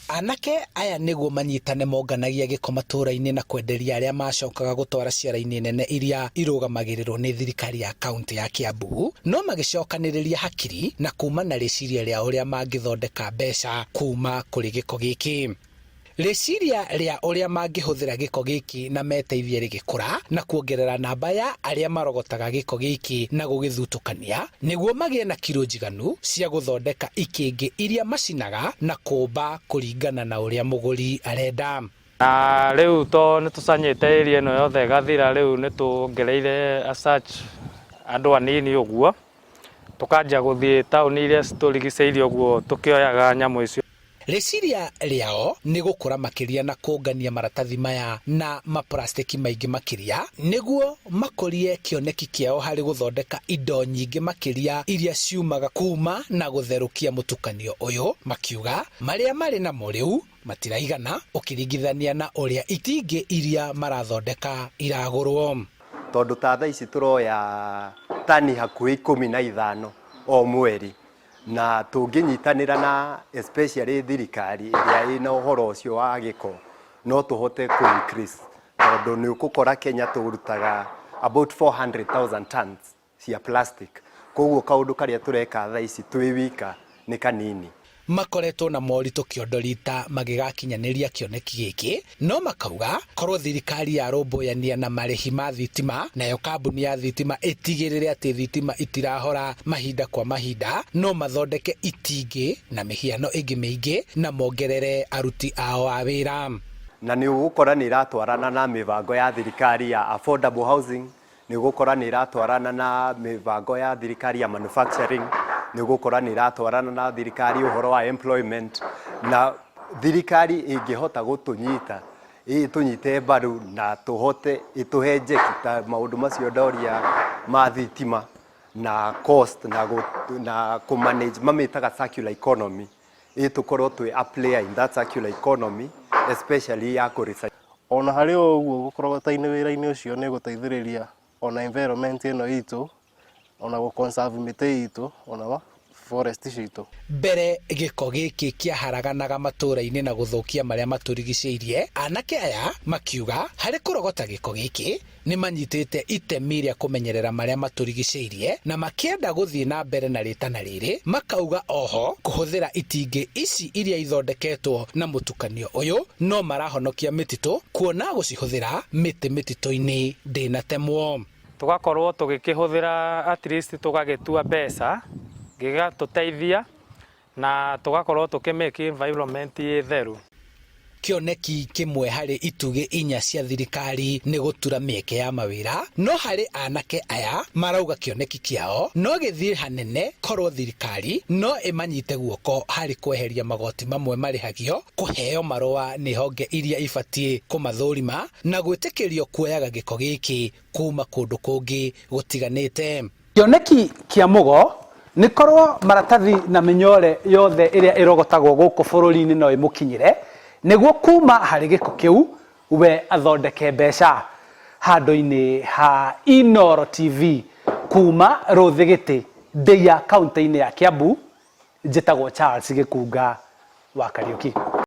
Anake aya nĩguo manyitane monganagia gĩko matũũra-inĩ na kwenderia arĩa macokaga gũtwara ciara-inĩ nene iria irũgamagĩrĩrwo nĩ thirikari ya kauntĩ ya Kiambu, no magĩcokanĩrĩria hakiri na kuma na rĩciria rĩa ũrĩa mangĩthondeka mbeca kuma kũrĩ gĩko gĩkĩ. Rĩciria rĩa ũrĩa mangĩhũthĩra gĩko gĩkĩ na meteithie rĩgĩkũra na kuongerera namba ya arĩa marogotaga gĩko gĩkĩ na gũgĩthutũkania nĩguo magĩe na kiro njiganu cia gũthondeka ikĩngĩ iria macinaga na kũmba kũringana na ũrĩa mũgũri arenda. Na rĩu to nĩ tũcanyĩte area ĩno yothe ĩgathira, rĩu nĩ tuongereire as such andũ anini ũguo, tũkanjia gũthiĩ taũni iria citũrigicĩirie ũguo tũkĩoyaga nyamũ icio. Rĩciria rĩao nĩ gũkũra makĩria na kũngania maratathi maya na maplastiki maingĩ makĩria nĩguo makũrie kĩoneki kĩao harĩ gũthondeka indo nyingĩ makĩria iria ciumaga kuma na gũtherũkia mũtukanio ũyũ, makiuga marĩa marĩ namo rĩu matiraigana ũkĩringithania na ũrĩa itingĩ iria marathondeka iragũrwo. Tondũ ta thaa ici tũroya tani hakuhĩ 15 o mweri, na tũngĩnyitanĩra na especially thirikari ĩrĩa ĩna ũhoro ũcio wa gĩko, no tũhote kũ increase, tondũ nĩ ũgũkora Kenya tũrutaga about 400,000 tons cia plastic. Koguo kaũndũ karĩa tũreka thaa ici twĩ wika nĩ kanini. Makoretwo na moritũ kĩondo rita magĩgakinyanĩria kĩoneki gĩkĩ, no makauga korwo thirikari yarũmbũyania na marĩhi ma thitima, nayo kambuni ya thitima ĩtigĩrĩre atĩ thitima itirahora mahinda kwa mahinda, no mathondeke itingĩ na mĩhiano ĩngĩ mĩingĩ na mongerere aruti ao a wĩra. Na nĩ ũgũkora nĩ ĩratwarana na mĩbango ya thirikari ya affordable housing, nĩ ũgũkora nĩ ĩratwarana na mĩbango ya thirikari ya manufacturing, nĩ ũgũkora nĩ ĩratwarana na thirikari ũhoro wa employment, na thirikari ĩngĩhota gũtũnyita, ĩtũnyite mbaru na tũhote ĩtũhe njeki ta maũndũ macio ndoria ma thitima na cost na kũ manage, mamĩtaga circular economy, ĩ tũkorwo twĩ a player in that circular economy, especially ya kũ recycle. Ona harĩ o ũguo, gũkorogota-inĩ wĩra-inĩ ũcio nĩ gũteithĩrĩria ona environment ĩno itũ, ona gũ conserve mĩtĩ itũ, ona forest citũ. Mbere gĩko gĩkĩ kĩaharaganaga matũũra-inĩ na gũthũkia marĩa matũrigicĩirie, anake aya makiuga harĩ kũrogota gĩko gĩkĩ nĩ manyitĩte itemi rĩa kũmenyerera marĩa matũrigicĩirie na makĩenda gũthiĩ na mbere na rĩtana rĩrĩ. Makauga oho kũhũthĩra itingĩ ici iria ithondeketwo na mũtukanio ũyũ no marahonokia mĩtitũ, kuona gũcihũthĩra mĩtĩ mĩtitũ-inĩ ndĩnatemwo. Tũgakorwo tũgĩkĩhũthĩra at least tũgagĩtua mbeca gĩgatũteithia na tũgakorwo tũkĩ make environment ĩ theru. Kĩoneki kĩmwe harĩ itugĩ inya cia thirikari nĩ gũtura mĩeke ya mawĩra, no harĩ anake aya marauga kĩoneki kĩao no gĩthiĩ hanene korwo thirikari no ĩmanyite guoko harĩ kweheria magoti mamwe marĩhagio, kũheo marũa nĩ honge iria ibatiĩ kũmathũrima na gwĩtĩkĩrio kuoyaga gĩko gĩkĩ kuma kũndũ kũngĩ gũtiganĩte. Kĩoneki kĩa Mũgo nĩ korwo maratathi na mĩnyore yothe ĩrĩa ĩrogotagwo gũkũ bũrũri-inĩ no ĩmũkinyĩre nĩguo kuma harĩ gĩko kĩu we athondeke mbeca. Handũ-inĩ ha Inooro TV kuma Rũthĩgĩtĩ, Ndeiya, kaũntĩ-inĩ ya Kiambu, njĩtagwo Charles Gĩkunga wa Kariũki.